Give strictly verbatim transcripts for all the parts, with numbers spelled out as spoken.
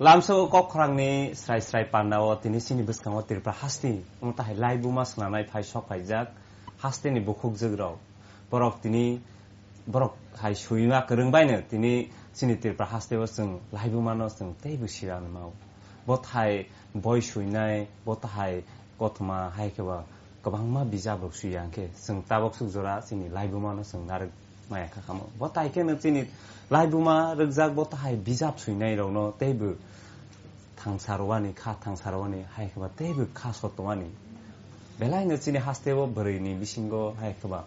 Lamsao kok khorangni srai srai pandao tini chini bwskango Tripura hasti wng tahai laibuma swnamnai phai sok phaijak hasteni bukhukjwk rok. Borok tini borok hai suima kwrwng baino tini chini Tripura hasteo chwng laibumano chwng teibo sirani mao. Bo thai boi suinai, bo tahai kothoma hai khe ba kwbangma bijap rok suiya hwnkhe chwng tabok suk jora chini laibumano chwng narwk maya kha kamo. Bo tai kheno chini laibuma rwkjak bo tahai bijap suinai rokno teibo thangsa rwani, kha thangsa rwani hai khe ba teibo kha sotowani. Belaino chini hasteo bwrwini bisingo hai khe ba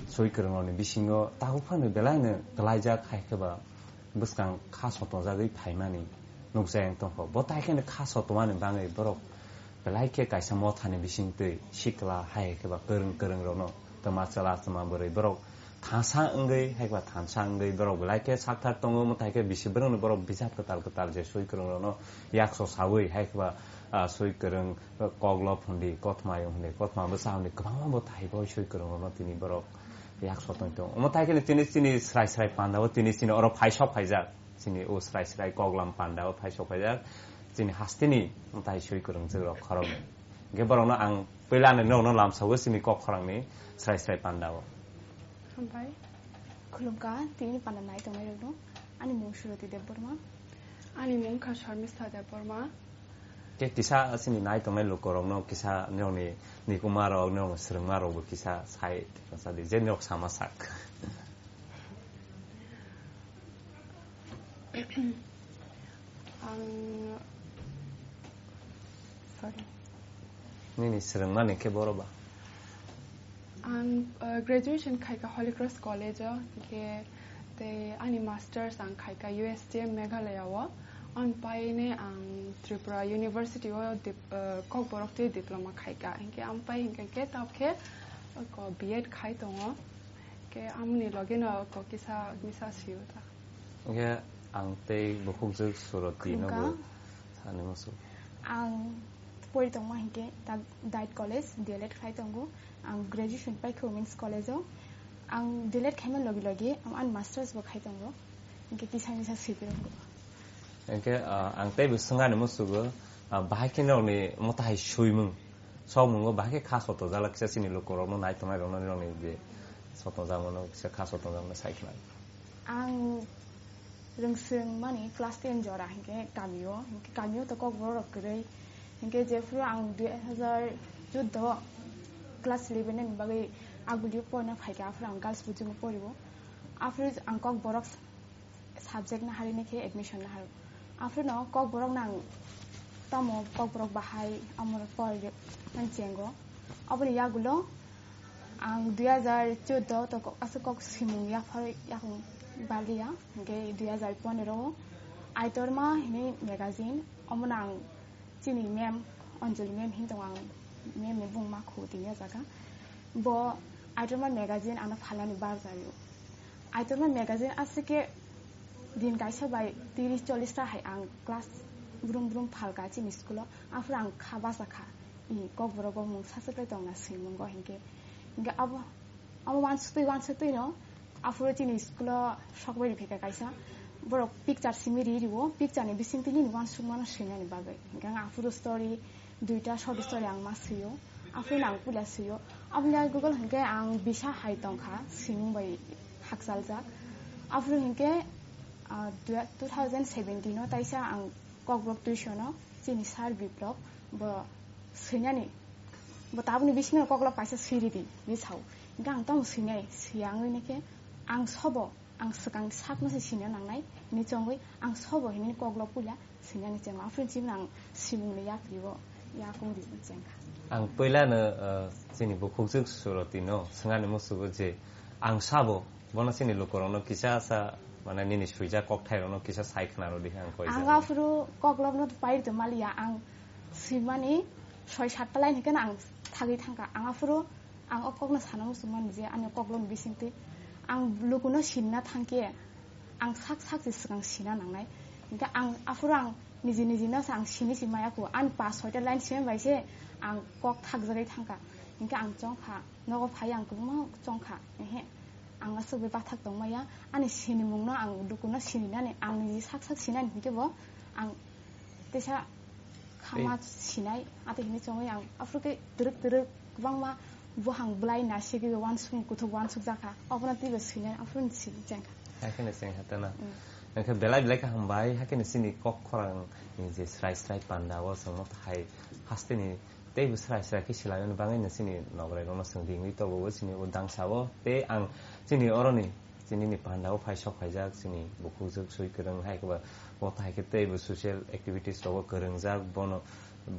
soi kwrwng rokni bisingo tabuk phano belaino kwlaijak hai khe ba bwskang kha sotongjagwi phaimani nukjai wng tongkho. Bo tai kheno kha sotomani bagwi borok belai khe kaisa mothani bisingtwi sikla hai khe ba kwrwng kwrwng rokno twma chwla twma bwrwi borok thansa wngwi hai khe ba thansa wngwi borok belai khe sakthar tongo. Mwtai khe bisi borokno borok bijap kwtal kwtal je soi kwrwng rokno yakso sawi hai khe ba, ah, soi kwrwng, ah, koklop hwndi, kothoma yung hwndi, kothoma bwsa hwndi kwbangma bo thai bo soi kwrwng rokno tini borok yakso tong tongo. Omo tai kheno tini chini srai srai pandao tini chini oro phai sok phaijak. Chini o srai srai koklam panda o phai sok phaijak. Chini hasteni tai soi kwrwng jwk rok khorok. Hingke borokno ang puila ni nokno lamsago chini kok khorang ni srai srai panda o. Hambai. Khulumkha, tini panda nai tongnai rokno. Ani mung Suroti Debbarma. Ani mung kha Sharmistha Debbarma. Ke kisa chini nai tongnai luko rokno kisa nokni nikuma rok, nok swrwngma rok bo kisa sai sadi je nok sama sak. Ang, sorry. Nini swrwngmani khe boro ba? Ang, uh, graduation khaika Holy Cross College o, hingkhe tei ani masters ang khaika U S T M Meghalaya o. Ang paine ang Tripura University o dip-, uh, Kokborok twi diploma khaika. Hingkhe ang pai hingkhe khe tabkhe, uh, ko B Ed khai tongo. Khe amoni loge no kok kisa misa sio ta. Hingkhe ang tei bukhukjwk Suroti no bo Khulumkha. Sani musu. Ang pori tongma hingkhe ta Diet College, D L Ed khai tongo. Ang graduation pai khe Women's College o. Ang D L Ed khaima logi logi ang ani masters bo khai tongo. Hingkhe kisa misa sio ta. Hingkhe, ah, ang tei bo swngani musugo, ah, bahai khe nokni motahai suimung. Sokmungo bahai khe kha soto jala kisa chini lukorokno nai tongnai rokno nini je soto jamano kisa kha soto jamano sai khna. Ang rwngswng mani class ten jora hinkhe kamio, hinkhe kamio to Kokborok rok kwrwi. Hinkhe jephuru ang dui hazar chuddo class eleven ni bagwi Agulio porna phaikha, aphuru ang girls boarding o porio. Aphuru ang Kokborok subject naharwi khe admission naharw. Aphuru no Kokborok nang tamo Kokborok bahai amo porjak nang chengo. Aboni yagulo ang dui hazar chuddo to ko-, aswk kok simung yaphar yakung balia, hingkhe dui hazar pondro o Aitorma hinwi magazine, omo nang chini ma'am, Anjali ma'am hin tongo ang, ma'am ni bung ma khu tini o jaga. Bo Aitorma magazine ano phalnani barjario. Aitorma magazine aswk khe din kaisa bai tiris chollis ta hai ang class brum brum phalka chini school o. Aphuru ang kha bachakha. I Kokborok o mung sachaklai tongna swimungo hinkhe. Hinkhe abo Amo uansuk twi, uansuk twi no, aphuru chini school o sok bai riphaikha kaisa. Borok picture simi ri rio, picture ni bising twi nini uansukmano swinani bagwi. Hingkhe ang aphuru story, duita short story ang ma swio. Aphuru no ang puila swio. Aboni Google hinkhe ang bisa hai tongkha, swimung bai hakchaljak. Aphuru hinkhe, ah, dua-, two thousand seventeen o taisa ang Kokborok tuition o chini sir Biplop bo swinani, bo tabukni bisingo koklop kaisa swi ridi, hinwi sao. Hingkhe ang tamo swinai, swi ang wngwi khe ang sobo, ang swkang sakno se sina nangnai hinwi chongwi ang sobo hinwi koklop puila swinani chengo. Aphuru chini ang simungni yapri o yakung rijak chengkha. Ang puilano, uh, chini bukhukjwk Suroti no swngani musugo je ang sabo bono chini lukurokno kisa sa, mane, nini swijak kokthairokno kisa sai khna rwdi ang koi Ang jagao. Aphuru koklopno pairwtwi maliya, ang swimani soi satta line hinkhe ang thagwi thangkha. Ang aphuru ang o kokno sana muchungmani je ani koklopni bisingtwi ang lukuno sinna thangkhe ang sak sak se swkang sina nangnai. Hinkhe ang aphuru ang niji niji no se ang sini si maya kho. Ani pas soita line sima bai se ang kok thakjagwi thangkha. Hinkhe ang chongkha. Nogo phai ang kwbangma chongkha, ehe. Ang aswk bai bathak tongmaya, ani sinimungno ang lukuno sininani, ang niji sak sak sinani hinkhe bo ang Teisa khama sinai, ate hini chongwi ang aphuru khe twrwk twrwk kwbangma buhang bwlai naisik uansuk kuthuk uansuk jakha. Obono twibo sinai aphuru sini chengkha. Hakheno chengkha tana. Mm. Hwnkhe belai belai khe hambai, hakheno chini kok khorang ni je srai srai panda o chwngno hai hasteni teibo srai srai khe silaimani bagwi no chini nograi rokno chwng ringwi tobo chini o dangsa o tei ang chini oroni Chini ni panda o phai sok phaijak chini bukhukjwk swi kwrwng hai khe ba bo tai khe tei bo social activities rogo kwrwngjak bono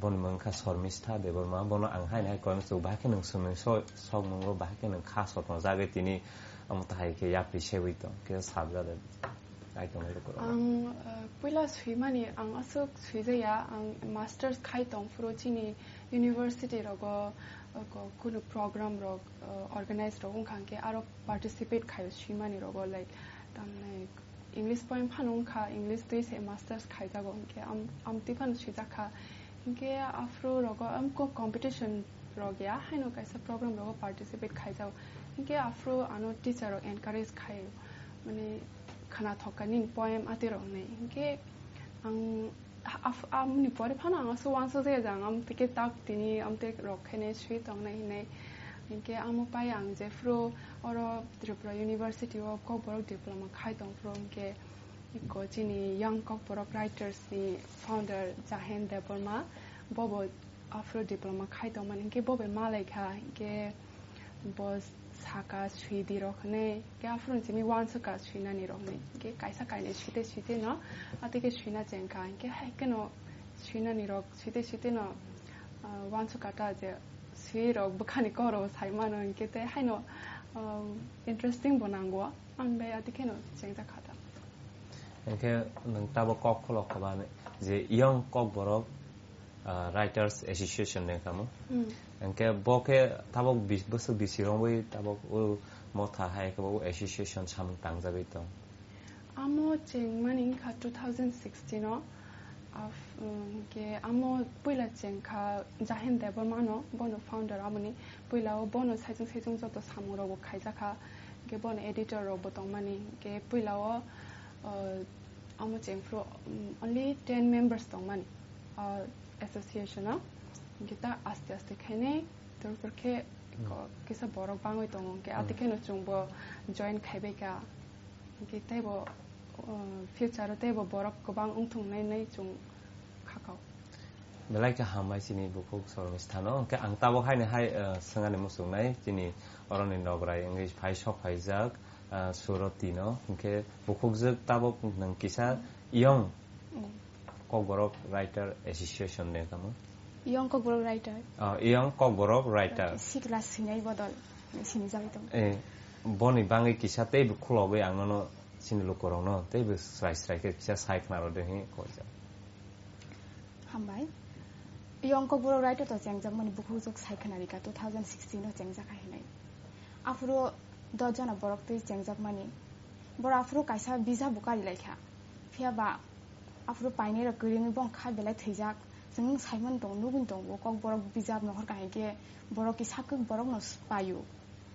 boni mung kha Shormistha Debbarma bono ang hai nai koi masa bahai khe nwng swnwi so sok mungo bahai khe nwng kha sotong jagwi tini omo tai khe yapri sewi tong khe sabjak ai tong rw kwrwng. Ang, uh, puila swimani ang aswk swijaya ang masters khai tong phuru chini university rogo, uh, ko-, kunu program rok, uh, organize rok wngkha hwnkhe aro participate khaio swimani rogo, like, tamni English poem phano wngkha, English twi se masters khaijago, hwnkhe am, amtwi phano swijakha. Hwnkhe aphuru rogo amko competition rok ya, haino kaisa program rogo participate khaijago. Hwnkhe aphuru ano teacher rok encourage khaio, mane, khwnathok kha nini poem atwi rok hinwi. Hwnkhe ang Af-, amoni pore phano ang aswk uansuk jaya jang, am tike tak tini, am tek rok khainai swi tongnai hinai. Hinkhe amo pai ang jephru oro Tripura University o Kokborok diploma khai tongphru hinkhe iko chini Young Kokborok Writers ni founder Jahen Debbarma bobo aphru diploma khai tongmani hinkhe bobe malaikha hinkhe Bo saka swi di rok hinwi, khe aphuru simi uansukha swinani rok hinwi. Khe kaisa kainwi swite swite no, atwi khe swina chengkha. Khe hai kheno swinani rok swite swite no, ah, uansukha ta je swi rok bwkhani kok rok sai mano hinkhe tei haino, ah, interesting bo nango. Ang bai atwi kheno chengjak kha ta. Hinkhe nwng tabuk kok khulok kha ba je Young Kokborok, ah, Writers Association de kamo. Hmm. Hinkhe bo khe tabuk bis-, bwswk bisi romwi tabuk o motha hai khe bo association samung tangjagwi tong. Amo chengmani wngkha two thousand sixteen o. Af-, um, ke amo puila chengkha Jahen Debbarma no, bono founder amoni. Puila o bono saichung saichung joto samung rok bo khaijakha. Ke bono editor rok bo tongmani. Ke puila o, uh, Amo chengphru, um, only ten members tongmani, uh, association o. Hinkhe ta aste aste khainai, tor tor khe ko-, kisa borok bangwi tongo. Hinkhe ati kheno chwngbo join khaibai kha. Hinkhe teibo, uh, future o teibo borok kwbang wngthung nai nai chwng khakao. Belai khe hambai chini bukhuk soroni sthano. Hinkhe ang tabuk haino hai, uh, swngani muchungnai chini oroni nograi wngwi phai sok phaijak. Ah, Suroti no, hinkhe bukhukjwk tabuk nwng kisa Young Kokborok Writer Association de kamo? Young Kokborok Writer. Ah, Young Kokborok Writer. Sikla sinai bodol sinijagwi tong. Eh, boni bangwi kisa tei khulogwi ang nono chini lukurokno tei bo srai srai khe kisa sai khna rwdi hinwi koijak. Hambai. Young Kokborok Writer to chengjakmani bukhukjwk sai khna rikha two thousand sixteen o chengjak hai hinwi. Aphuru dos jona borok twi chengjakmani. Borok aphuru kaisa visa bo kari laikha. Phiya ba aphuru painai rok kwrwngwi bong kha belai thwijak. Chwng saimani tongo, nugwi tongo, Kokborok bijap nohor kahai khe borok kisa kwk borok no paio,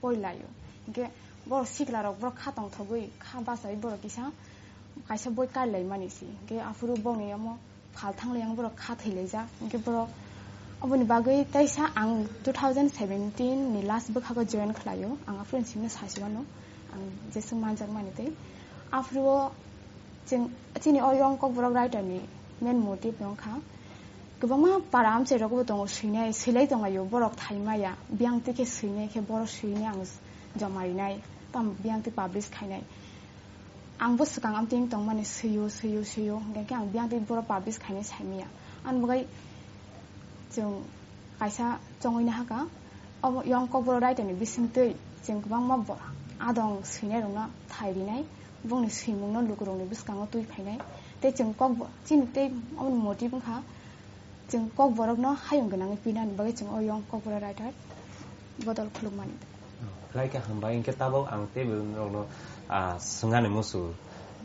porilaio. Hinkhe borok sikla rok borok kha tongthogwi kha bachai borok kisa kaisa boi kari laimani si. Hinkhe aphuru bongni omo phal thanglai ang borok kha thailaijak. Hinkhe borok oboni bagwi teisa ang two thousand seventeen ni last bwkhago join khlaio. Ang aphuru simi sasi mano. Ang jeswk manjak mani tei. Aphuru o chwng, chini o Young Kokborok Writer ni main motive no wngkha. Kwbangma para amchai rok bo tongo swinai, swilai tonglaio borok thaimaya. Biyang twi khe swinai khe borok swinai ang joma rinai. Tam biyang twi publish khainai. Ang bo swkang amtwing tongmani swiyo, swiyo, swiyo, hwnkhe ang biyang twi borok publish khainai saimanya. Ani bagwi chwng kaisa chongwi nahaka, omo Young Kokborok Writer ni bisingtwi chwng kwbangma bo-, adong swinairokno thai rinai, bongni swimungno lukurokni bwskango twi phainai. Tei chwng kokbo-, chini tei omoni motive wngkha, Chwng Kokborokno hayung gwnangwi pinani bagwi chwng o Young Kokborok Writer bodol khulukmani. Belai khe hambai, hinkhe tabuk ang teibo norokno, ah, swngani musu.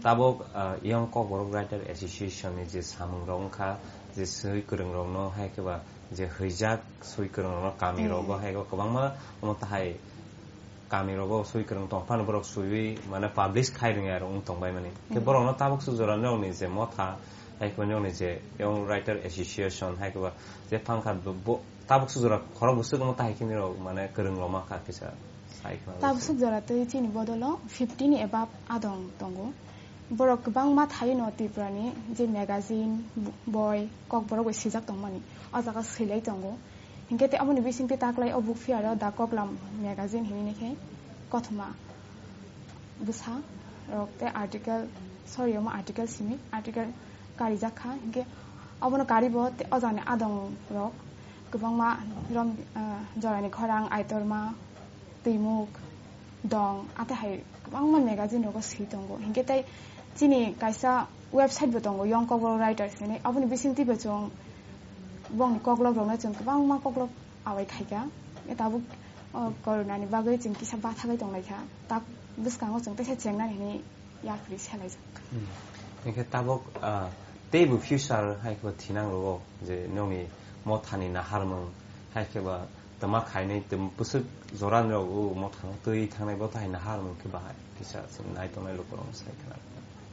Tabuk, ah, Young Kokborok Writer Association ni je samungrok wngkha, je swi kwrwngrokno hai khe ba je hwijak swi kwrwngrokno kamirogo hai khe kwbangma omo tahai kamirogo swi kwrwng tong phano borok swiwi mane publish khai rwngya rok wng tong bai mani. Khe borokno tabuk su jora norokni je motha Hai khe nokni je Young Writer Association hai khe ba je phang kha bo, bo tabuk sujura khorok bwswk wng tahai khe nirok mane kwrwng loma kha kisa sai khe. Tabuk sujura tei chini bodolo fifty ni above adong tongo. Borok kwbangma thaino Tripura ni je magazine, boi, kokborok bai swijak tongmani o jaga swilai tongo. Hinkhe tei aboni bisingtwi taklai o book fair o The Koklam magazine hinwi khe kothoma bwsa rok tei article, sorry, omo article simi, article karijak kha. Hinkhe obono karibo tei o jagani adong rok kwbangma rom, ah, jorani khorang, aitorma, twimuk, dong, athe hai kwbangma magazine rogo swi tongo. Hinkhe tei chini kaisa website bo tongo, Young Kokborok Writers hinwi. Aboni bisingtwi bo chwng bongni koklop rokno chwng kwbangma koklop awai khaikha. E tabuk, o, corona ni bagwi chwng kisa bathagwi tonglaikha. Tak bwskango chwng teisa chengnani hinwi yapri selaijak. Hmm. Hinkhe tabuk, ah, teibo future hai khe thinang rogo je nokni mothani naharmung hai khe ba twma khainai twm bwswk jora ni rok o mothano twi thangnai bo tahai naharmung khe bahai kisa chwng nai tongnai lukurok sai khna.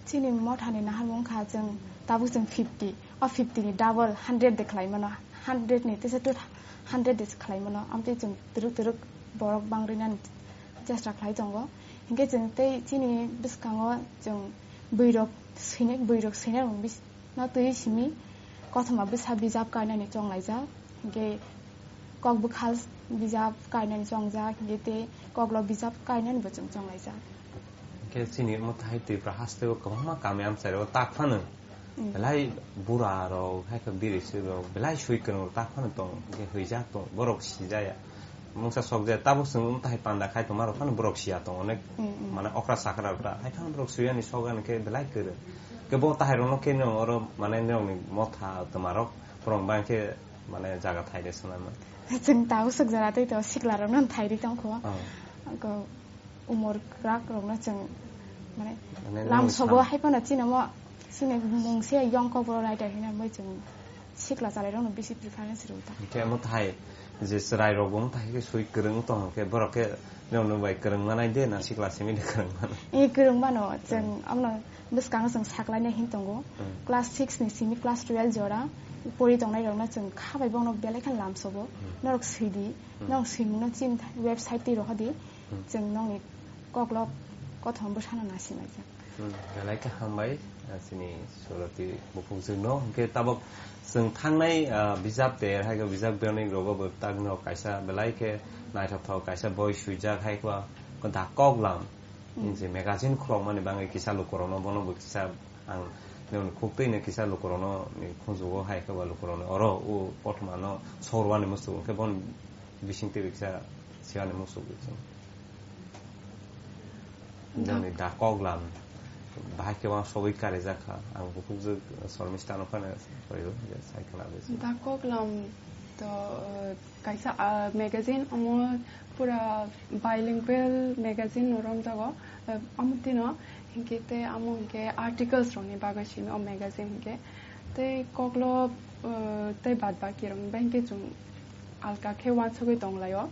Chini mothani naharmung kha chwng tabuk chwng fifty, o fifty ni double hundred de khlai mano, hundred ni tesa two hundred de khlai mano, amtwi chwng twrwk twrwk borok bangrinani chesta khlai tongo. Hinkhe chwng tei chini bwskango chwng bwrwirok swinai, bwrwirok swinai rok bis-, no twi simi kothoma bwsa bijap kainani chonglaijak, hinkhe kok bwkhal bijap kainani chongjak, hinkhe tei koklo bijap kainani bo chwng chonglaijak. Hinkhe chini omo thai Tripura hasteo kwbangma kami amchairo tak phano. Mm. Belai bura rok, hai khe biri swi rok, belai swi kwrwng rok tak phano tong, hinkhe hwijak tong, borok sijaya. Mungsa sok jaya, tabuk chwng omo thai panda khai tongma rok phano borok siya tong, onek Mm, mm. mane okra sakra rok ta. Hai phano borok swiyani sok ani khe belai kwrwng. Khe bo tahai rokno khe nw oro mane nokni motha twma rok, borok bang khe mane jaga thai de swnam. Chwng tabuk sok jora tei to sikla rokno thai ri tong kho. Oh. Ko umor kwrak rokno chwng mane Mane lam nung sobo sam- hai phano chini mo chini mung se Young Kokborok Writer hinwi mui chwng sikla chalairokno bisi preference rw ta. Hinkhe omo thai je chwrai rok bo omo thai khe swi kwrwng tong khe borok khe nokno bai kwrwng manai de na sikla simi de kwrwng manai. E kwrwng mano chwng Hmm. amno bwskango chwng saklaina hin tongo. Hmm. Class six ni simi class twelve jora pori tongnai rokno chwng kha bai bono belai khe lam sobo. Hmm. Norok swi di, Hmm. norok swimungno chin website twi rohor di. Hmm. Chwng nokni koklop kothoma bwsano nasi laijak. Hmm, belai khe hambai, ah, chini Surati buphukjwkno. Hinkhe tabuk chwng thangnai, ah, bijap ter, hai khe bijap berni rogo bo takno kaisa belai khe naithothok kaisa boi swijak, hai khe ba The Koklam. Hmm. Hinse magazine khulokmani bagwi kisa lukurokno, bono bo kisa ang nini khuktwi no kisa lukurokno ni khunjugo, hai khe ba lukurokno oro o kothomano sorwani muchungo, hinkhe bono bisingtwi kisa siani muchungo. Jani Da Koklam, bahai khe uansugwi karijak kha. Ang bukhukjwk Shormista no phano saio, je sai khna besi. Da Koklam to, eh, kaisa, ah, magazine, omo pura bilingual magazine no romjago. Eh, omo tino hinkhe te amo hinkhe articles rokni bagwi simi o magazine hinkhe. Tei koklo, eh, tei bad baki rokni bai hinkhe chwng alka khe uansugwi tonglaio.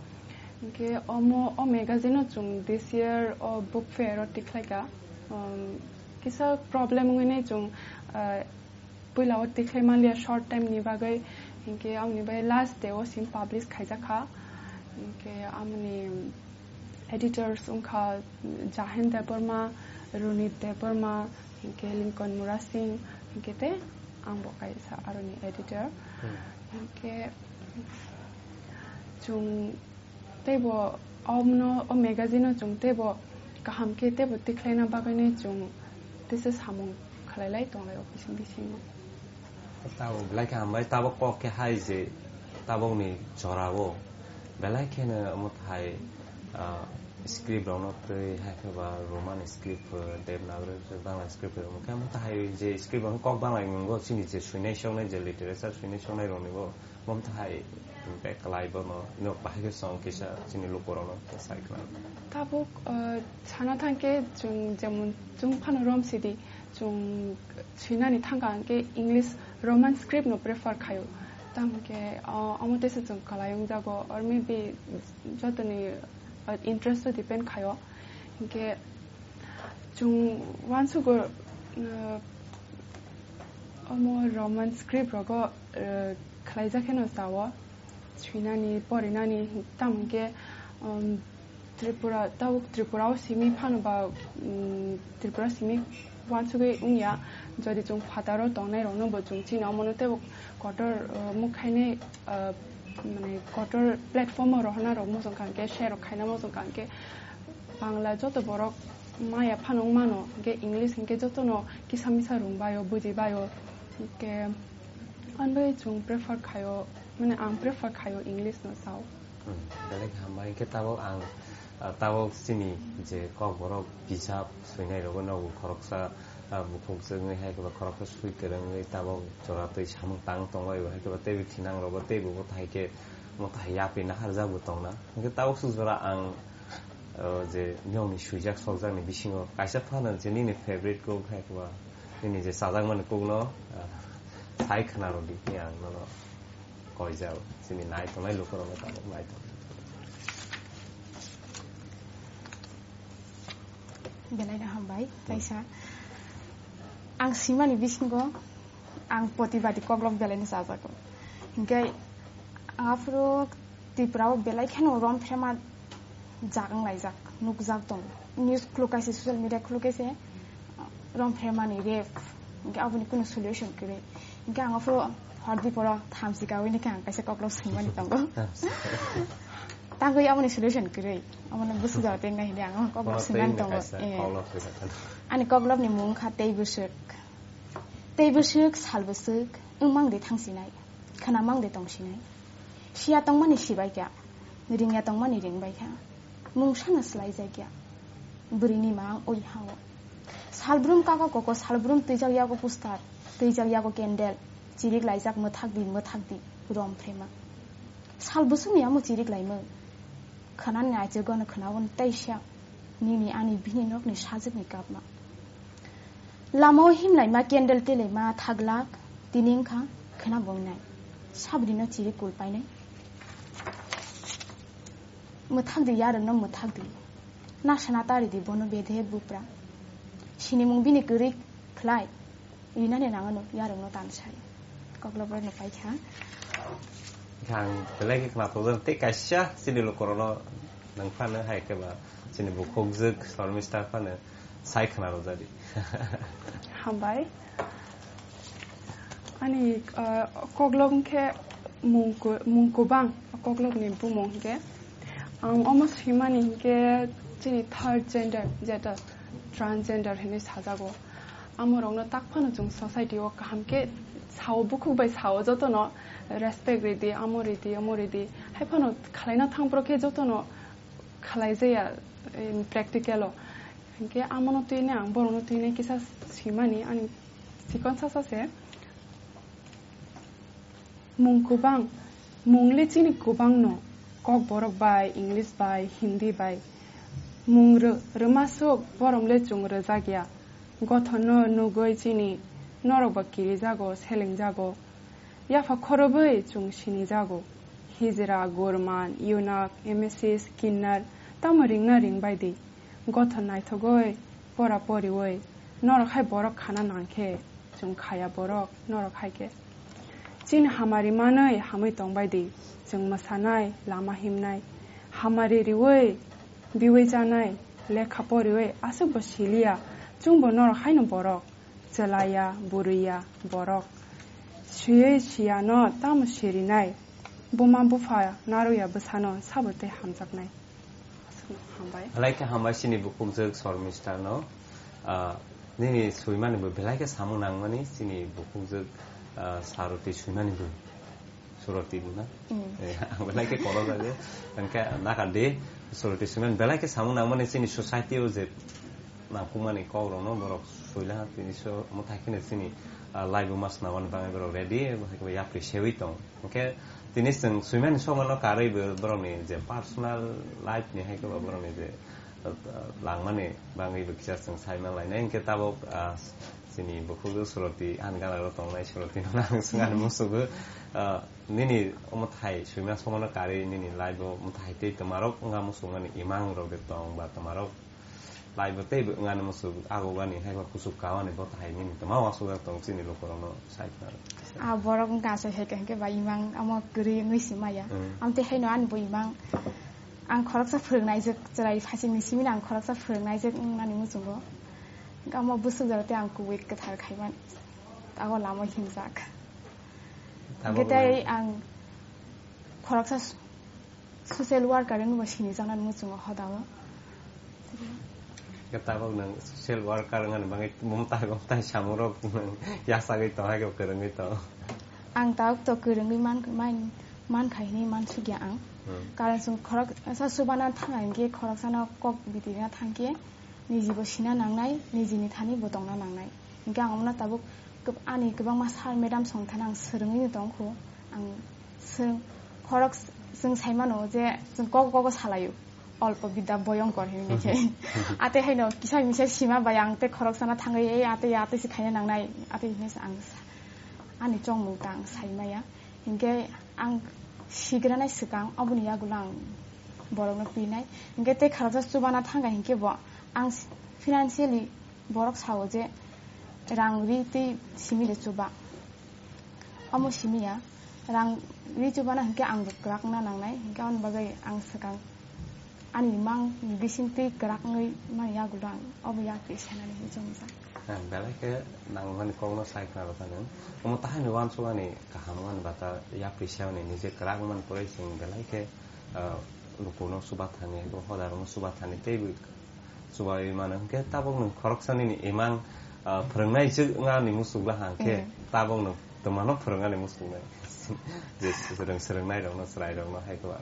Hinkhe omo, o magazine-o chwng this year o book fair-o tikhlaikha. Um, kisa problem wngwi nai chwng, ah, puila-o tikhlai manliya short time-ni bagwi. Hinkhe amoni bai last day-o simi publish khaijakha. Hinkhe amoni editors wngkha Jahen Debbarma, Runit Debbarma, hinkhe Lincoln Murasing, hinkhe tei ang bo kaisa aroni editor. Hmm. Hinkhe chwng teibo omno, o magazine-o chwng teibo kaham khe teibo tikhlaina bagwino chwng teisa samung khlailai tonglai o bising bisingo. Tabuk belai khe hambai, tabuk kok khe hai je tabukni jorao belai kheno omo thai, ah, script rokno twi hai khe ba Roman script, eh, Devanagari, Bangla script, omo khe omo thai je script rokno kok Bangla ni mwngo chini je swinai soknai je literature swinai soknai rokni bo omo thai impact khlai bono nok bahai khe song kisa chini lukurokno sai khna. Tabuk, eh, sana thang khe chwng jemon chwng phano rom sidi, chwng swinani thangkha hwnkhe English Roman script no prefer khaio. Tamo khe, o, omo teisa chwng kwlai wngjago, or maybe jotoni, o, interest o depend khaio. Hinkhe chwng uansugo, o, Omo Roman script rogo, eh, khlaijak kheno sao, swinani, porinani, tamo hwnkhe, um, Tripura, tabuk Tripura o simi phano ba, um, Tripura simi uansugwi wngya, jodi chwng phataro tongnai rokno bo chwng chini omono teibo kotor, eh, mukhainai, eh, mane kotor platform o rohorna rok mosong kha hwnkhe, share rok khaina mosong kha hwnkhe, Bangla joto borok maya phano wng mano, hwnkhe English hwnkhe jotono kisa misa rwng baio, buji baio, hwnkhe ani bagwi chwng prefer khaio, mane ang prefer khaio English no sao. Hmm, belai khe hambai. Hwnkhe tabuk ang, ah, tabuk chini je Kokborok bijap swinai rogo nogo khoroksa, ah, bukhuk jwngwi hai khe ba khoroksa swi kwrwngwi tabuk jora twi samung tang tonglaio, hai khe ba teibo khinang rogo teibo bo hai khe mo thai yapri naharjak bo tongna. Hwnkhe tabuk swk jora ang, ah, je nokni swijak sokjakni bisingo kaisa phano je nini favorite kok hai khe ba nini je chajakmani kokno, ah, sai khna rwdi khe ang nono koijak, chini nai tongnai lukurokno tabuk nai tong. Belai no hambai, hmm, kaisa. Ang simani bisingo ang Protibadi koklop belai no chajago. Hingke ang aphuru Tripura o belai kheno rom phrema jak wng laijak, nukjak tongo. News khuluk kaisa, social media khuluk kaisa, rom phremani rape, hingke aboni kunu solution kwrwi. Hingke ang aphuru hor biporo thamsi kawi nokhe ang kaisa koklop swimani tongo. Tangwi aboni solution kwrwi. Abono bwswk jora tei nai hwnwi ang koklop swimani tongo. Eh. Ani koklopni mung wngkha tei bwswk. Tei bwswk, sal bwswk, wngmang de thangsinai, khwnamang de tongsinai. Siya tongmani sibaikha, ringya tongmani ringbaikha. Mungsano swlaijakya. Bwrwini mang oi hao. Salbrum kaka koko, salbrum twijak yago poster, twijak yago candle, chirik laijak mwthak di, mwthak di, rom phrema. Sal bwswkni amo chirik laimung. Khwnani aichirgono khwnawon teisa. Nini ani bini nokni sajwkni kapma. Lamao himlaima candle telaima thaglak, tini wngkha khwna bongnai. Sabri no chiri kul painai. Mwthak di yarwng no mwthak di. Nasana tari di bono bedhe bupra. Sinimung bini kwrwi khlai. Rinani nangano yarwng no tansai. Koklop rok no paikha. Ang belai khe khna tongjan tei kaisa chini lukurokno nang phano hai khe ba chini bukhukjwk Shormista phano sai khna rwjadi. Hambai. Ani, ah, koklop hwnkhe mung ku-, mung kubang, koklopni bumung hwnkhe. Ang omo swimani hwnkhe chini third gender, jeta transgender hinwi sajago. Amorokno tak phano chwng society o kaham khe sao, bukhuk bai sao, jotono respect ridi, amo ridi, omo ridi. Hai phano khwlaina thangphro khe jotono khwlaijaya, em, practical o. Hinkhe amono twini ang borokno twini kisa swimani ani chikon sasa se. Mung kubang, mungli chini kubang no, Kokborok bai, English bai, Hindi bai. Mung rw-, rwmasuk boromle chwng rwjak ya. Gothono nugwi chini norok ba kirijago, selengjago. Yapha khorobwi chwng sinijago. Hijra, Gurman, Yunak, Emesis, Kinnar, tamo ringna ringbai di. Gothon naithogwi, pora poriwi, norok hai borok khana nangkhe, chwng khaya borok, norok hai khe. Chini hamari manwi hamwi tongbai di, chwng mwsanai, lama himnai, hamari riwi, biwi chanai, lekha poriwi, aswkbo siliya, chwngbo norok haino borok, chwlaiya, bwrwiya, borok. Swiwi siyano tamo sirinai, buma bupha narwkya bwsano sabo tei hamjaknai. Hambai. Belai khe hambai chini bukhukjwk Shormista no. Ah, nini swimani bo belai khe samung nangmani chini bukhukjwk, ah, Saroti swimani bo. Suroti bo na? Mm. Eh, ang belai khe koro jago. Hwnkhe nakar di Suroti swimani belai khe samung nangmani chini society o je nangkukmani kok rokno borok swila tini so mwthai kheno chini, ah, life o mas nangmani bagwi borok ready, hai khe yapri sewi tong. Hwnkhe tini chwng swimani sokmano karwi bo borokni je personal life ni hai khe ba borokni je, uh, langmani bagwi bo kisa chwng sai man lainai. Hwnkhe tabuk, uh, chini bukhuk Suroti ani gana ro tongnai Suroti no ang swngani musugo, uh, nini omo thai swima sokmano karwi nini life o omo thai tei twmarok wngma musukmani imang rok de tong ba twmarok Laibo teibo wngani muchuk, ago wngani, haiba kuchuk kawani bo tahai nini tongma uansukjak tong chini lukurokno sai khna. A borok wngkha aswk hai khe ba imang amo kwrwi wngwi si maya. Mm. Amtwi haino ani bo imang ang khoroksa phwrwngnaijak chwrai phasingni simino ang khoroksa phwrwngnaijak wngnani muchungo. Hwnkhe amo bwswk jora tei ang kubui kwthar khaiman abo lama himjak. Tabok Hwnkhe tei nang- ang khoroksa s-, social worker wngwi bo sinijaknani muchungo hodao. Khe tabok nwng social worker wngmani bagwi bumtai bumtai samungrok nwng yachagwi tong hai khe kwrwngwi tong. Ang tabuk to kwrwngwi man, man, mankha hinwi mansukya ang. Hmm. Karon chwng khoroksa chubana thangkha hinkhe khoroksano kok bidirna thangkhe nijibo sina nangnai, nijini thani bo tongna nangnai. Hinkhe ang omono tabuk kwb-, ani kwbangma sir, madam songthano ang swrwngwi tongkhu. Ang swrwng-, khorok s-, chwng saimano je chwng kok kogo salaio, "Olpo bidya bhoyonkor" hinwi khe. Atwi haino kisa misa sima bai ang tei khoroksano thangwi, "Ei, atwi, atwi se khaina nangnai," atwi hinwi se ang sa-, ani chongmung ta ang saimaya. Hinkhe ang sigranai swkang oboni yagulo ang borokno pinai. Hinkhe tei khoroksa chubana thangkha hinkhe bo ang financially borok sao je rang ri tei simi de chuba. Omo simi ya, rang ri chubana hinkhe ang bo kwrak wngna nangnai, hinkhe aboni bagwi ang swkang ani mang ni bising tei kwrak wngwi mani yagulo ang obo yapri sanani hinwi chongjak. Ang belai khe nangmani kokno sai khna rwkha nwng. Omo tahaini uansukmani kaham wngmani bata yapri sanani nije kwrak wngmani pore chwng belai khe, ah, lukurokno chuba thani, hodarokno chuba thani tei bo Chubai mano hwnkhe tabuk nwng khoroksa nini imang, ah, phwrwngnai jwk wngani muchungla hwnkhe Mm. tabuk nwng twmano phwrwngnani muchungnai. Je swrwng-, swrwngnairokno, chwrairokno hai khe ba.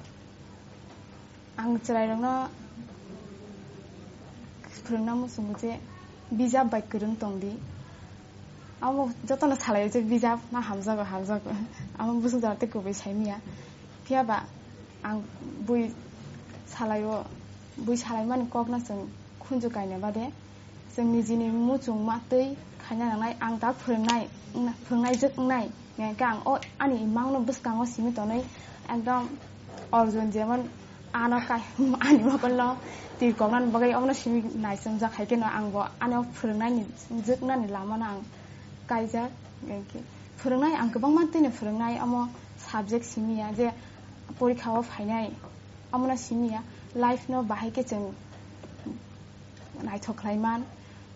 Ang chwrairokno phwrwngna muchungo je bijap bai kwrwng tongdi. Amo jotono salaio je bijap ma hamjago, hamjago. Amo bwswk jora tei kubui saimanya. Phiya ba ang bui salaio, bui salaimani kokno chwng khunju kaina bade chwng nijini muchungma twi khaina nangnai, ang ta phwrwngnai, wngna-, phwrwngnaijwk wngnai. Hwnkhe ang o ani imangno bwskango simi tonwi ekdom Arjun jemon ano kai, ani mokolno twi koknani bagwi omono simi naichomjak hai kheno ang bo ano phwrwngnaini jwknani lamano ang kaijak. Hwnkhe phwrwngnai ang kwbangma twino phwrwngnai, omo subject simi ya je porikha o phainai, omono simi ya. Life no bahai khe chwng naithok khlai man.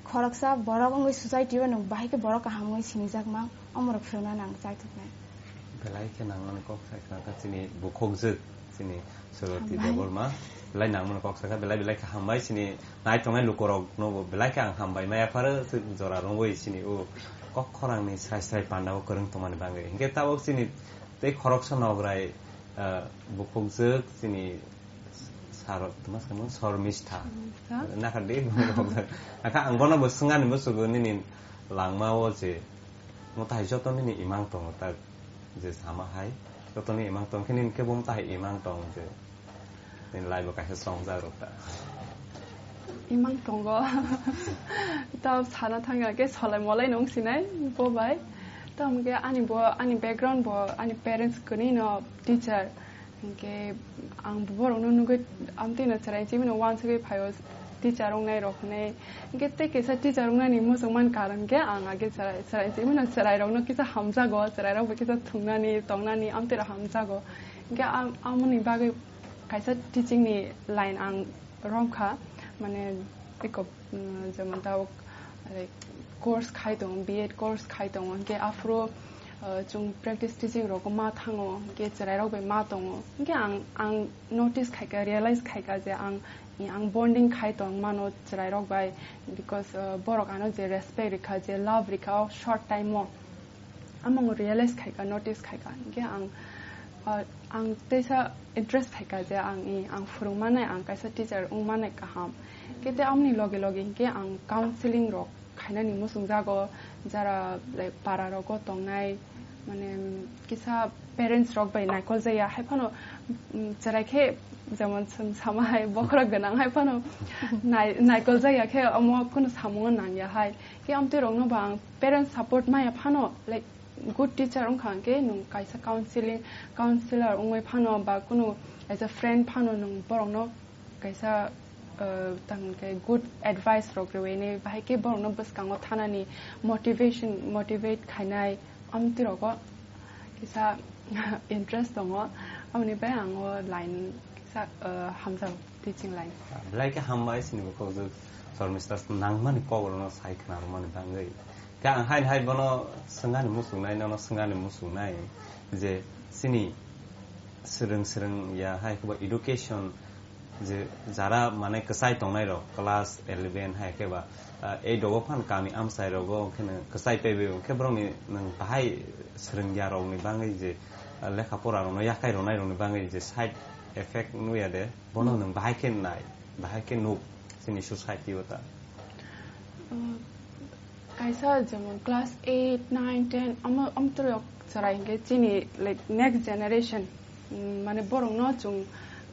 Khoroksa borok wngwi society o nwng bahai khe borok kaham wngwi sinijak man, omorok phwrwngna nang chaithoknai. Belai khe nangmani kok sai khna kha chini bukhukjwk, chini Soroti Hambai. Debbarma. Belai nangmani kok sai kha, belai belai khe hambai chini naitongnai lukurokno bo belai khe ang hambai maya pharo, jora rwngwi chini o kok khorangni srai srai panda o kwrwng tongmani bagwi. Hinkhe tabuk chini tei khoroksa nograi, ah, bukhukjwk chini Sar, tma samo Sormistha. Sormistha. Nakha de, akha ang bono bo swngani musugo nini langma o je mwtai joto nini imang tongo ta je sama hai. Joto ni imang tong khe nini khe bo mwtai imang tong je. Nini lai bo kaisa songjak rok ta. Imang tongo. Ta sana thangya khe solai molai nung sinai bo bai. Ta hwnkhe ani bo, ani background bo, ani parents kwnwi no teacher. Hinkhe ang borokno nugwi amtwino chwrai chimino uansugwi phaio, teacher wngnai rok hwnwi. Hinkhe tei kaisa teacher wngnani muchungmani karon khe ang age chwrai, chwrai chimino chwrairokno kisa hamjago, chwrairokbo kisa thungnani, tongnani amtwirok hamjago. Hinkhe am-, amoni bagwi kaisa teaching ni line ang romkha, mane eko, mm, jemon tabuk, like, course khai tongo, B Ed course khai tongo, hinkhe aphuru, uh, chwng practice teaching rok ma thango, hinkhe chwrai rok bai ma tongo, hinkhe ang, ang notice khaikha, realize khaikha je ang, ang bonding khai tong mano chwrai rok bai, because, uh, borok ano je respect rikha, je love rikha o short time o. Amung realize khaikha, notice khaikha. Hinkhe ang, ah, ang teisa interest khaikha je ang i, ang phwrwng manai, ang kaisa teacher wng manai kaham. Khe tei amoni loge loge hinkhe ang counseling rok khainani muchungjago, jara, like, para rogo tongnai, mane, kisa parents rok bai naikol jaya, hai phano, mm, chwrai khe jemon chwng sama hai bokhorok gwnang hai phano nai-, naikol jaya khe omo kunu samungo nangya hai. Khe amtwi rokno bo ang parents support maya phano, like, good teacher wngkha hwnkhe nwng kaisa counseling, counselor wngwi phano ba kunu as a friend phano nwng borokno kaisa, uh, tang khe good advice rok rwini, bahai khe borokno bwskango thanani motivation, motivate khainai, amtwi rogo kisa interest tongo, amoni bai ang o line kisa, uh, hamjao, teaching line. Belai khe hambai chini bukhuk jwk Shormista nangmani kok rokno sai khna rwmani bangwi. Khe ang haino hai bono swngani muchungnai, nono swngani muchungnai je chini swrwng swrwng ya hai khe bo education je jara mane kwchai tongnai rok class eleven hai khe ba, ah, eight rogo phan kami amchai rogo khe kwchai paibai khe borokni nwng bahai swrwngya rokni bangwi je, ah, lekha pora rokno yakhai rwnai rokni bangwi je side effect nuya de bono nwng bahai khe nai, bahai khe nuk chini society o ta. Uh, kaisa jemon class eight, nine, ten, omo, omtwrwk chwrai hinkhe chini, like, next generation, mm, mane borokno chwng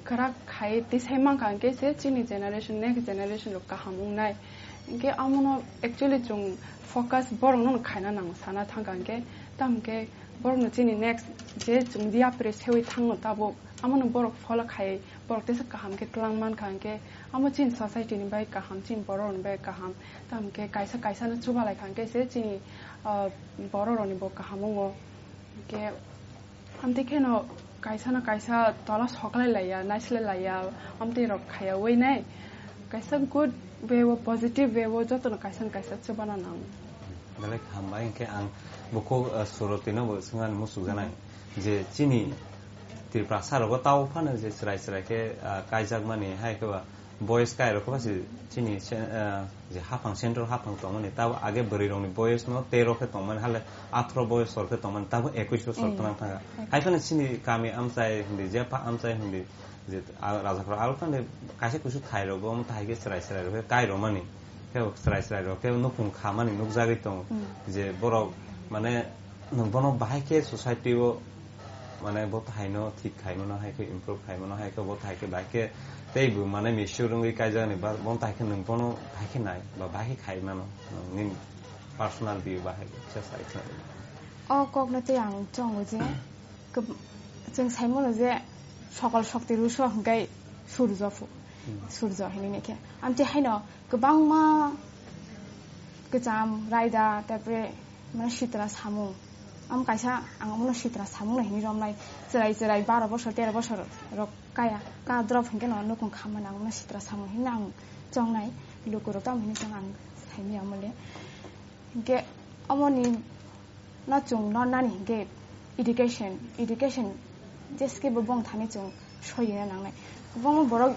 kwrak khai tisai mankha hinkhe se chini generation, next generation rok kaham wngnai. Hinkhe omono actually chwng focus borokno khaina nango sana thangkha hinkhe, tamo khe borokno chini next je chwng yapri sewi thangno tabuk, omono borok follow khai borok tesa kaham khe twlang mankha hinkhe, amo chini society ni bai kaham, chini borok ni bai kaham. Tamo khe kaisa kaisa no chubalai kha hinkhe se chini, ah, borok rok ni bo kaham wngo. Hinkhe amtwi kheno kaisa no kaisa tola soklai laiya, naislai laiya, amtwi rok khaya wi nai. Kaisa good way o, positive way o joto no kaisa no kaisa chubana nango. Belai hambai hinkhe ang bukhuk, ah, Suroti no bo swngani muchuk janai je chini Tiprasa rogo tao phano je chwrai chwrai khe, ah, kaijakmani hai khe ba boys kai rok khe ba se chini se, ah, je haphang central haphang tongmani tao age bwrwi rokni boys no tero khe tongmani hale athro boys sor khe tongmani tabo ekush bosor Mm. Tong thanga. Hai phano chini kami amchai hindi je pa amchai hindi je, ah, rajakhor aro phano kaisa kusu thai rogo omo thai khe chwrai chwrai rok khe kai romani. Khe chwrai chwrai rok khe nukhung khamani nukjagwi tongo. Mm. Je borok mane nwng bono bahai khe society o mane bo thai no thik khai mano hai khe improve khai mano hai khe bo thai khe bahai khe tei bo mane missure wngwi kaijak ni ba bo thai khe nwng bono bahai khe nai ba bahai khe khai mano nwng nini personal view bahai khe sa sai khe. O kok no tei ang chongo je keb-, chwng sai mano je sokol shokti ruso hwnkhe surjo phu-, Hmm. Surjo hinwi khe. Amtwi haino kwbangma kwcham, raida, tarpore mane sitra samung. Am kaisa ang omono sitra samung no hinwi romnai. Chwrai chwrai baro bosor, tero bosor rok kaya, ka drop hinkhe no nukung khamani ang omono sitra samung hinwi ang chongnai. Lukurok tamo hinwi chong ang saimanya omole. Hinkhe omoni no chwng no nani hinkhe education, education jeske bo bong thani chwng soyina nangnai. Kwbangma borok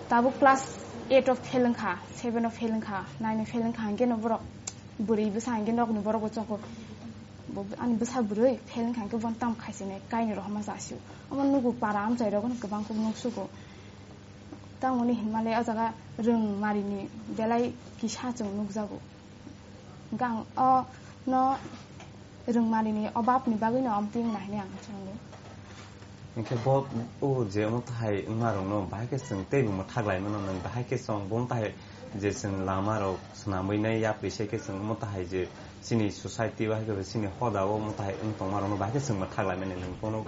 tabuk class eight o fail wngkha, seven o fail wngkha, nine o fail wngkha, hinkhe no borok bwrwi bwsa hinkhe nokni borok bo chongo. Bo ani bwsa bwrwi fail wngkha hinkhe bono tamo khaisinai kainwi rohorma jasio. Omo nugo para amchai rok no kwbang khe nuksugo. Tamoni hinmale o jaga rwng marini belai kisa chwng nukjago. Hinkhe ang o no rwngmani ni obab ni bagwi no amtwi wngna hinwi ang chwngo. Hinkhe bo o je omo thai wngma rok no bahai khe chwng teibo mwthak lai mano, nwng bahai khe chwng bo thai je chwng lama rok swnamwi nai yapri se khe chwng omo thai je chini society bahai khe chini hoda o omo thai wng tongma rok no bahai khe chwng mwthak lai mani nwng bono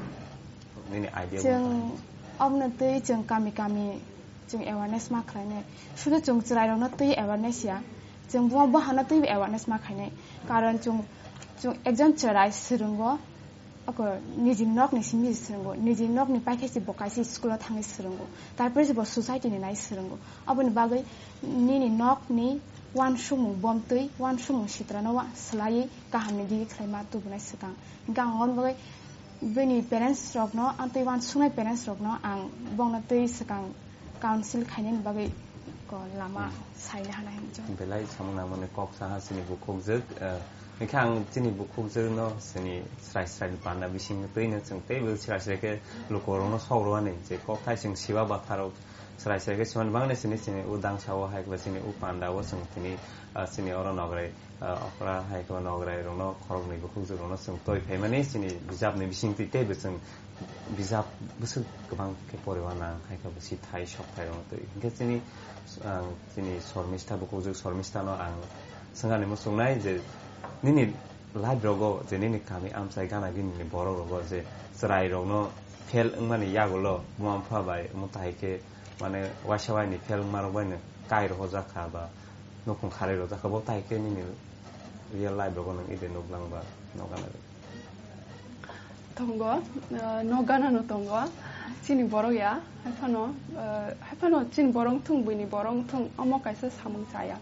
nini idea bo Chwng thai. Obno twi chwng kami kami chwng awareness ma khlainai. Sudu chwng chwrairokno twi awareness ya. Chwng buma buhano twi awareness ma khainai. Karon chwng, chwng ekjon chwrai swrwngo, ako niji nokni simi swrwngo, niji nokni paikhe se bo kaisa school-o thangwi swrwngo. Tarpore se bo society-ni nai swrwngo. Aboni bagwi nini nokni uansukmung bomtwi, uansukmung sitrano wa-, swlaiwi kahamni digi khlaima tubunai swkang. Hinkhe ang aboni bagwi bini parents rokno, ang twi uansuknai parents rokno ang bongno twi swkang council khainani bagwi ko lama Hmm. saina hana hinwi chong. Belai samung nangmani kok saha chini bukhukjwk, eh, hinkhe ang chini bukhukjwkno chini srai srai panda bisingtwino chwng teibo srai srai khe lukurokno sok rwani je kok thai chwng siba batharo srai srai khe swmani bangni chini, chini o dangsao hai khe chini o pandao chwng tini, ah, chini oro nograi ah, okra hai khe nograi rokno khoroknwi bukhukjwk rokno chwng toi phaimani chini bijapni bisingtwi teibo chwng bijap bwswk kwbang khe poriwi nang hai khe bo sithai sokthai rokno twi. Hinkhe chini, ang chini Shormista bukhukjwk Shormistano ang swngani muchungnai je nini life rogo je nini kami amchai gana gini ni borok rogo je chwrai rokno fail wngmani yagulo buma bupha bai omo tai khe mane waisa waini fel wngmarok baino kai rohorjak kha ba nukhung kharwi rojak kha, bo tai khe nini real life rogo nwng ide nuklang ba nokha nai? Tongo, eh, no gana no tongo. Chini borok ya, hai phano, eh, hai phano chini borok thung, buini borok thung, omo kaisa samung chaya.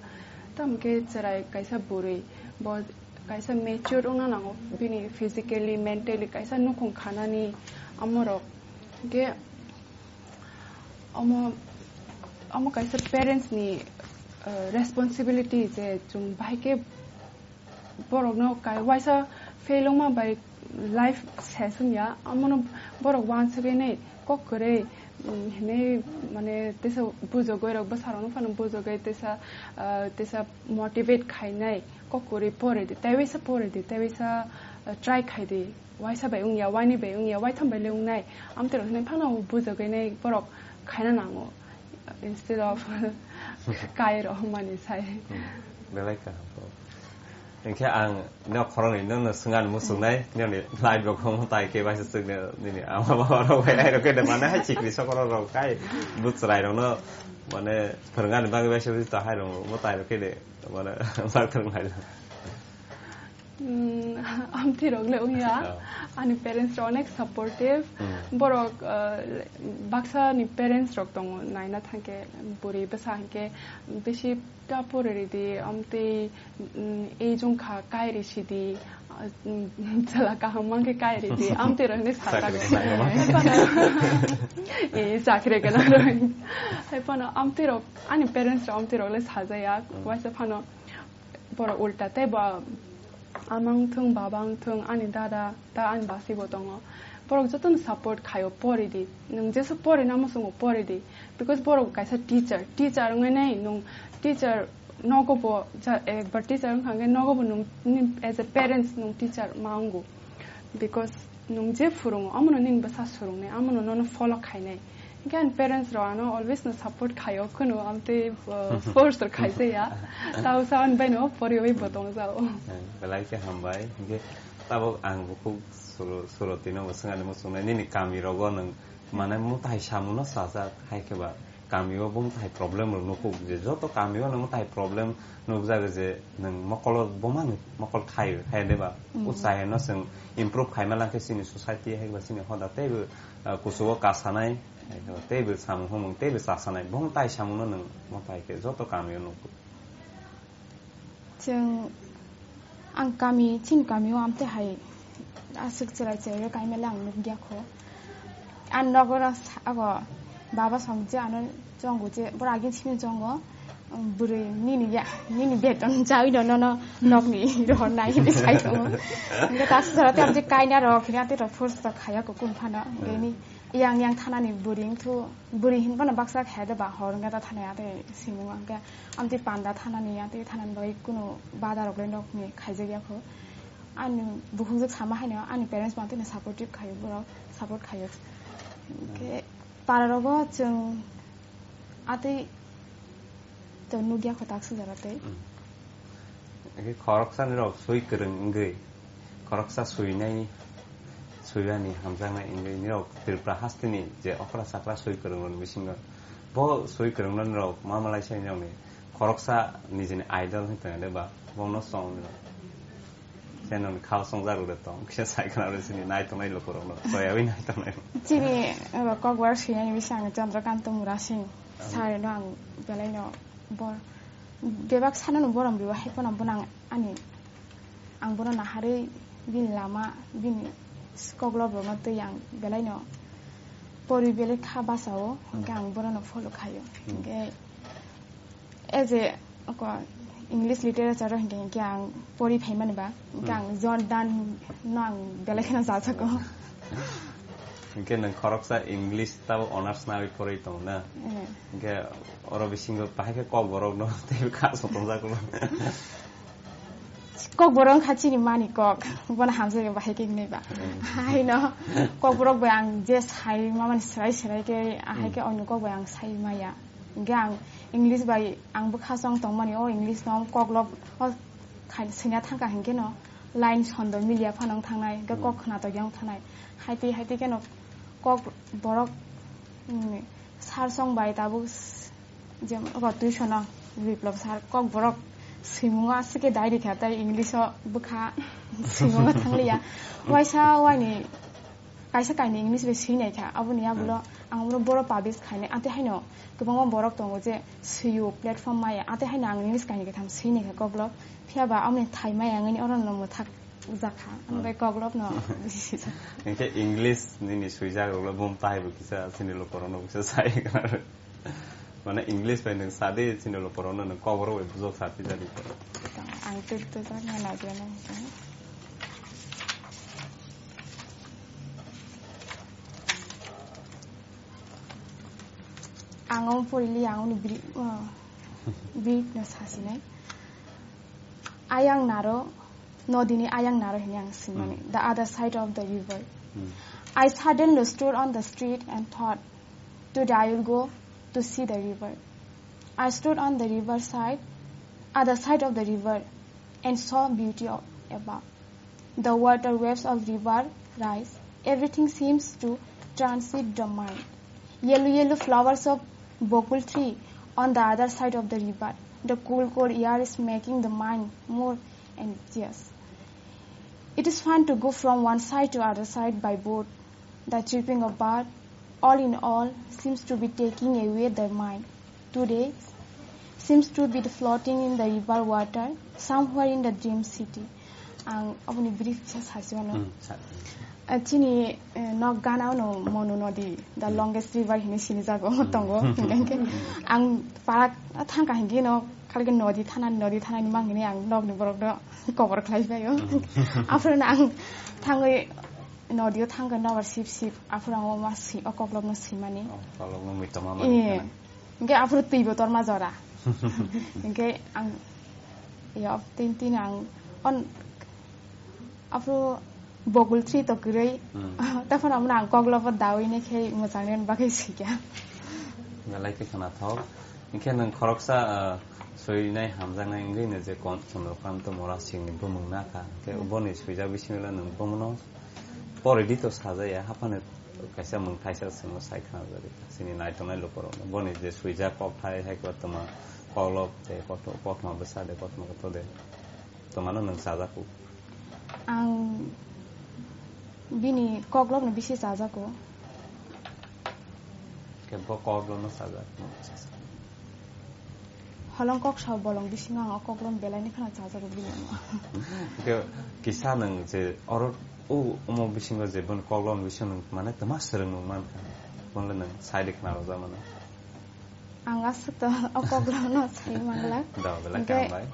Tamo khe cherai kaisa bwrwi, bo kaisa mature wngna nango, bini physically, mentally kaisa nukhung khanani amorok. Hwnkhe omo, omo kaisa parents ni, eh, responsibility je chwng bahai khe borokno kai waisa fail wngma bai life ses wngya, amono borok uansugwi nai kok kwrwi, mm, hinwi mane tesa bujogwi rok bwsarokno phano bujogwi tesa, ah, tesa motivate khainai kok kwrwi pore di, tei waisa pore di, tei waisa, ah, try khai di, waisa bai wngya, waini bai wngya, waitham bai le wngnai, amtwi rok hinwi phano bujogwi nai borok khaina nango. Instead of kai rok mani sai. Hmm. Belai kaham kok. Hinkhe ang no khoroknwi nono swngani muchungnai, nini life rok omo tai khe baisa chwkni nini ama baba rok bai airok khe de mane hai chikri sokoro rok kai bwchwrai rokno mane phwrwngani bagwi baisa bwsa hai rok omo tai rok khe de mane bakthwrwng hai. Mm, amtwi rok le wngya. Oh. Ani parents rok onek supportive. Mm. Borok, uh, baksa ni parents rok tongo naina thangkhe bwrwi bwsa hinkhe bisi ta pore ridi amtwi, mm, ei jong kha kai ri sidi, uh, mm, chwla kaham mankhe kai ridi amtwi rok hinwi sa Chakri tago. Gwnang rok. Hai phano, eh, chakri gwnang rok. Hai phano amtwi rok ani parents rok amtwi rok le sajaya. Mm. Waisa phano borok ulta tei bo amang thung, baba wng thung, ani dada, ta ani basi bo tongo. Borok jotono support khaio, pori di. Nwng jesa pori namo chwngno pori di. Because borok kaisa teacher, teacher wngwi nai nwng teacher nogo bo ja-, ekbar teacher wngkha hwnkhe nogo bo nwng, nwng as a parents nwng teacher ma wngo. Because nwng je phwrwngo, amono nini bwsa swrwngnai, amono nono follow khainai. Hinkhe ani parents rok ano always no support khaio, kheno amtwi, uh, force rok khaijaya. Tao sa ani bai no poriwi bo tongjao. Eh, belai khe hambai. Hinkhe tabuk ang bukhuk suro-, surotino bo swngani muchungnai nini kami rogo nwng mane mutai samuno sajak hai khe ba. Kamio bo tai problem rok nukuk je joto kamio no tai problem nukjak je nwng mokolo bo mani mokol thai hai de ba. Mm. Uchai no chwng improve khaima langkhe chini society hai ba chini hoda teibo, ah, kuchugo kasanai, hai ba teibo samung humung teibo chasanai bo tai samung no nwng mo tai khe joto kamio nukuk. Chwng, ang kami, chini kamio amtwi hai aswk chwrai chwrai kaimale ang nukya kho. Ang nogo no sa-, abo baba song je ano chongo je, bora agin simi chongo, um, bwrwi nini ya, nini beton chawi no, no, no, nokni rohor nai hinwi sai tongo. Hingke ta sara te amtwi kaina rok, hingke amtwi rok force rok khaya kho kun phano, hingke ni yang yang thanani bwrwi wngthu, bwrwi hinphano baksa khaya de ba hor wngkha ta thanai ate simung hingke amtwi panda thanani, amtwi thanani bagwi kunu bada rok le nokni khaijak ya kho. Ani bukhukjak sama haino ani parents bo amtwino supportive khaio, borok support khaio. Hingke para rogo chwng atwi to nukya kho tak sujara tei. Mm. Eke khoroksa nirok sui kwrwng wngwi, khoroksa suinai, suinani hamjaknai wngwi nirok Tripura hasteni je okra chakra sui kwrwng rokni bisingo bo sui kwrwng rok ma malai sai nirokni khoroksa nijini idol hinwi tongya de ba bono song nirok. Khe nwng khao songjak rwde tong, khe sai khna rw sini nai tongnai lukurokno, toyaui nai tongnai. Chini, uh, kokbar swinani bising ang Chandrakanta Murasing. Sir no ang belai no bor-, bebak sana no borom riwa hai phano bono ang ani, ang bono naharwi bini lama, bini koklop rokno twi ang belai no pori belai kha basa o, hingke ang bono no follow khaio. Hmm. Hingke as a, oko, English literature o hingke, hingke ang pori phaimani ba, hingke ang John Donne no ang belai kheno jajago. Hingke nwng khoroksa English tabo honours nawi poroi tongo na? Eh. Hingke oro bisingo bahai khe kokborok no tei kha sotongjak no. Kokborok wngkha chini mani kok, bono hamjakya bahai khe wngnai ba. Mm. Haino kokborok bai ang je sai mamani serai serai khe, ahai khe onyo kok bai ang sai maya. Hingke ang English bai ang bwkha chong tongmani, o English no koklop o khai-, swinya thangkha hinkhe no line sondo milia phano wng thangnai, hinkhe kok khnatok yang thangnai. Haitwi, haitwi kheno kok borok, mm, Sir song bai tabuk s-, je ro tuition o Biplop sir Kokborok swimungo aswk khe dai rikha, tai English o bwkha swimungo thangliya. Waisa waini kaisa kainwi English bai swi naikha, aboni yagulo ang boro publish khainai. Atwi haino kwbangma borok tongo je swiyo platform maya, atwi haino ang English kainwi kaitham swi naikha Kokborok. Phiya ba amoni thai maya wngwi oro no mwthak jakha. Ang bai Kokborok no bisi swijak. Hinkhe English nini swijak rokle bum tahai bo kisa chini lukurokno kisa sai. Mane English bai nwng sadi chini lukurokno nwng Kokborok bai bujok sa pijadi. Ang tei to jak na nadia na. Ang o porili ang uni bri-, uh, brief no sasinai. Ayang naro, nodini ayang naro hini ang sinmani. Hmm. The other side of the river. Hmm. I suddenly stood on the street and thought, "Today I will go to see the river." I stood on the riverside, other side of the river, and saw beauty of above. The water waves of river rise. Everything seems to transit the mind. Yellow, yellow flowers of bokul tree on the other side of the river. The cool, cold air is making the mind more anxious. It is fun to go from one side to other side by boat. The chirping of bird, all in all, seems to be taking away their mind. Today seems to be floating in the river water, somewhere in the dream city. Ang aboni brief sa sasi mano. Hmm, sa- Ah, chini, eh, nok gana ono Monu nodi, the longest river hini sini jago tongo. Hingke ang parak thangka hingke no khalke nodi thana, nodi thana ni mang hini ang nok ni borok do cover khlai bayo. After na ang thangoi nodi o thangka nobar sip sip. After ang o ma si o koklop no simani. Oh, kolok no mitoma mani Iya. Kana. Hingke after twi bo torma jora. Hingke ang ya tin tin ang on Aphuru bogol three to kwrwi. Hmm. Tei phano omono ang koklobo dawi nai khe mwchang nai bagwi sikya. Belai khe khwnathok. Hinkhe nwng khoroksa, ah, swinai hamjaknai wngwi no je kon Chandrakanta Mora Singh ni bumung nakha. Hinkhe Hmm. boni swijak bisingo nwng bomono pore di to sajaya, haphano kaisa mwng thaisa swngno sai khna jagwi. Chini naitongnai lukurokno. Boni je swijak kokthai hai koktwma koklop tei koktwma bwsa de koktwma kotor de. Twmano nwng chajago? Ang bini koklopno bisi chajago. Khe bo koklopno chajak? Holong kok sao bolong bisingo ang o koklop belai ni kheno chajago bini. Khe kisa nwng je oro o omo bisingo je boni koklopni bisingo nwng mane twma swrwng nwng mankha. Bonle nwng side khna rwjak mano. Ang aswk to o koklopno sai manglak. Da, belai Hingke kaham bai.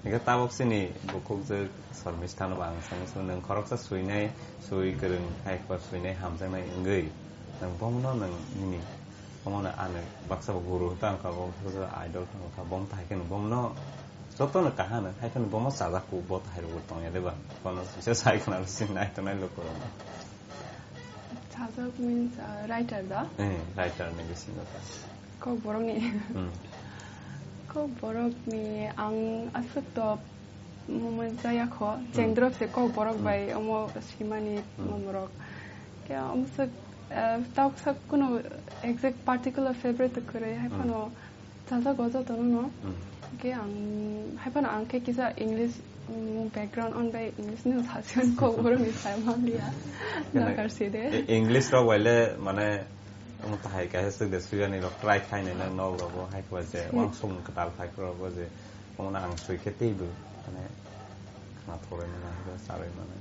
Hingke tabok chini bukhukjwk Shormistha no bo ang sangwi swngo, nwng khoroksa swinai, swi kwrwng, hai khe swinai hamjaknai wngwi, nwng bomono nwng nini, bomono ano baksa bo guru ta wngkha, bo baksa idol ta wngkha, bomo ta hai kheno bomono jotono kaham, hai kheno bomo chajak kuk, bo ta hai rwgwi tongya de ba, bono kisa sai khna rw sing nai tongnai lukurokno. Sajak means, uh, writer da? Eh, writer ni bisingo ta. Kokborok ni. Hmm. Kokborok ni ang aswk to mumai jaya kho. Hmm. Chengdrop se Kokborok Hmm. bai omo simani Hmm. momorok. Khe omo swk, uh, tabuk sak kuno exact particular favorite to kwrwi hai Hmm. phano Chajago jotono no. Hmm. Hingke ang, hai phano ang khe kisa English, mm, background on bai English ni sasion kok borok ni sai manliya. Kena Dakar si de. E-, English rok bai le mane omo tahai kaisa swk de suyani rok try khai nai nang nok rogo hai khe je Hmm. wansuk kwtal phai rok bo je omo no ang sui khe tei bo mane khna thok rwi mano, cha rwi mano.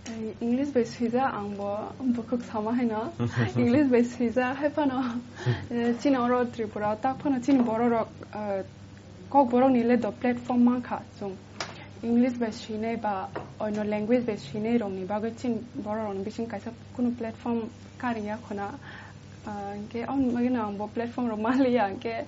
Ei, English bai swijak ang bo bukhuk sama haino. English bai swijak hai phano, eh, chini oro Tripura tak phano chini borok rok, eh, kok borok ni le do platform mankha chwng. English bai swinai ba oino language bai swinai rok ni bagwi chini borok rok ni bising kaisa kunu platform kariya khuna. Ah, hingke aboni bagwino ang bo platform rok manliya, hingke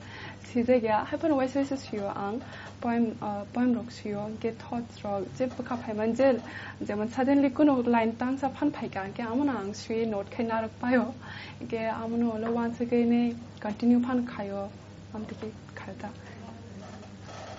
sijak ya. Hai phano waisa waisa sio ang poem, ah, poem rok sio, hingke thoughts rok je bwkha phaimani je, jemon suddenly kunu line tangsa phan phaikha, hingke amono ang sui note khai narwk paio, hingke amono ulo uansugwi nai continue phan khaio, amtwi khe khaio ta.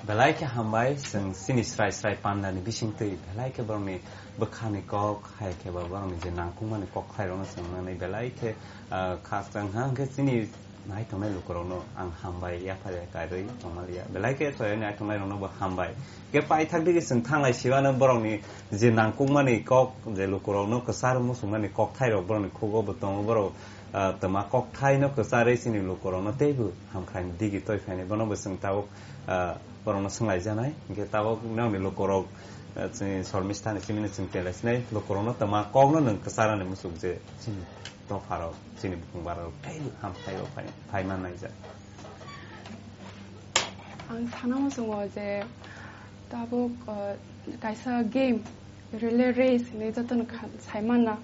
Belai khe hambai, chwng chini srai srai pandani bisingtwi belai khe borokni bwkhani kok, hai khe ba borokni je nangkukmani kok khlairokno chwng nangni belai khe, ah, khakchang ha, hwnkhe chini nai tongnai lukurokno ang hambai yapharwi karwi tongmaliya. Belai khe soyani nai tongnairokno bo hambai. Khe paithak digi chwng thanglai sibano borokni je nangkukmani kok, je lukurokno kwchar muchungmani kokthairok borokni khugo bo tongo, borok, ah, twma kokthaino kwcharwi chini lukurokno teibo hamkhlaini digi toi phainai. Bono bo chwng tabuk, ah, borokno swnglaijaknai. Hwnkhe tabuk nokni lukurok, ah, chini Shormistha ni chimino chwng telaisinai, lukurokno twma kokno nwng kwcharani muchuk je chini dopharok, chini bukung bararok teibo hamkhlaio phai, phai mannaijak. Ang sana muchungo je tabuk, ah, kaisa game relay race hinwi jotono kha-, sai manna.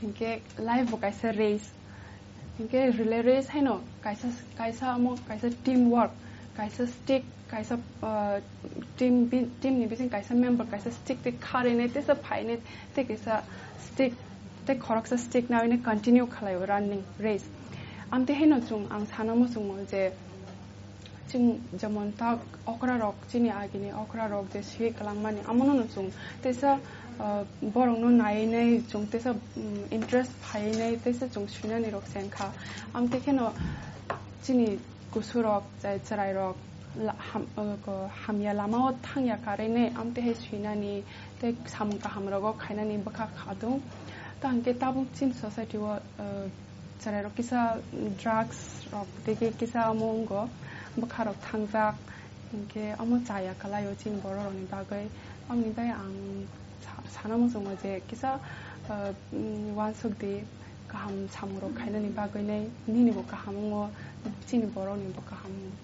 Hinkhe life bo kaisa race. Hinkhe relay race haino kaisa, kaisa omo kaisa team work, kaisa stick, kaisa, ah, team bi-, team ni bising kaisa member kaisa stick tei kharinai teisa phainai tei kaisa stick tei khoroksa stick nawi continue khlaio running race. Amtwi haino chwng ang sana muchungo je chwng jemon ta okra rok, chini agini okra rok je swi kwlangmani, amono no chwng teisa, ah, borokno naiwi nai chwng teisa, mm, interest phaiwi nai teisa chwng swinani rok se wngkha. Amtwi kheno chini kusurok, chai chwrairok la-, ham-, ah, ko hamya lamao thangya karwi nai amtwi hai swinani tei samung kaham rogo khainani bwkha kha tongo. Ta hwnkhe tabuk chini society o, ah, chwrairok kisa drugs rok tei khe kisa omo wngo, bwkha rok thangjak, hinkhe omo chaya kwlaio chini borok rokni bagwi. Aboni bagwi ang sa-, sana muchungo je kisa, ah, mm, uansuk di, kaham samung rok khainani bagwi nai nini bo kaham wngo, chini borok ni bo kaham wngo.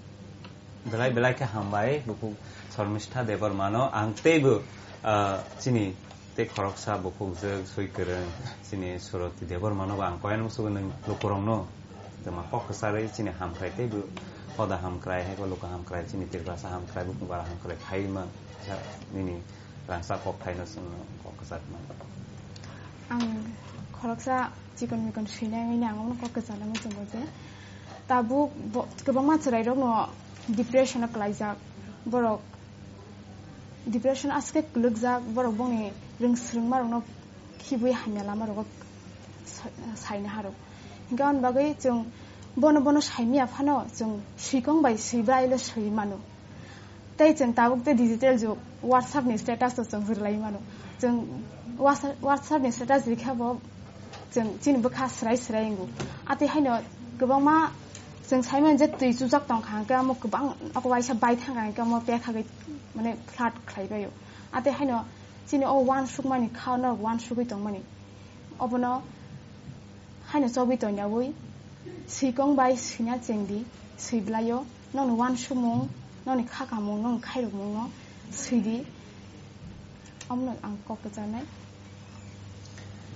Belai belai khe hambai, bukhuk Shormistha Debbarmano ang teibo, ah, chini tei khoroksa bukhukjwk swi kwrwng, chini Suroti Debbarmano bo ang koyan musugo nwng lukurokno twma kok kwcharwi chini hamkrai teibo hoda hamkrai, hai khe luku hamkrai, chini Tiprasa hamkrai, bukhuk bara hamkrai khai man sa nini rangchak kok thaino chwngno kok kwchak man. Ang khoroksa chikon mikon swinai wngwi ang omono kok kwcharnai muchungo je tabuk bo-, kwbangma chwrairokno depression-o kwlaijak, borok depression aske kwlwkjak, borok bongni rwng swrwngmarokno khibui hamya lamarogo sa-, sainaharok. Hinkhe aboni bagwi chwng bono bono saimanya phano chwng swikong bai swi bailo swi mano. Tei chwng tabuk tei digital jug, WhatsApp ni status o chwng rwlai mano. Chwng WhatsApp, WhatsApp ni status rikha bo chwng chini bwkha swrai swrai wngo. Atwi haino kwbangma chwng sai mano je twi chujak tong kha, hwnkhe omo kwbang oko waisa bai thang kha, hwnkhe omo pekha gwi mane flood khlai baio. Atwi haino chini o uansukmani kha norok uansugwi tongmani. Obono haino chobwi tongyawi swikong bai swina chengdi, swiblaio nokni uansukmung, nokni khakamung, nokni khairokmungno swidi. Omono ang kok kwcharnai.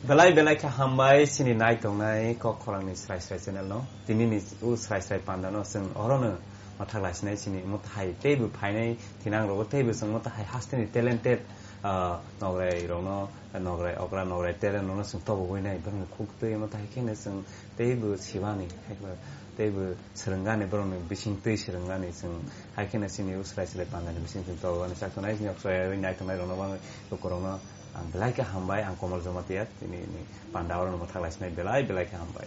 Belai belai khe hambai chini nai tongnai kok khorangni srai srai channel no. Tinini o srai srai panda no chwng orono mathak laisinai chini omo thai teibo phainai thinang rogo teibo chwng omo thai hasteni talented, ah, nograi rokno, nograi okra, nograi talent rokno chwng tobogwi nai, borokni khuk twi omo thai kheno chwng teibo sibani, hai khe teibo swrwngani, borokni bising twi swrwngani chwng, hai kheno chini o srai srai pandani bising twi tobogani chak tongnai, chini ok soyarwi nai tongnai rokno bangwi lukurokno ang belai khe hambai, ang Komol Jamatia, tini ni panda orono mwthak laisinai belai belai khe hambai.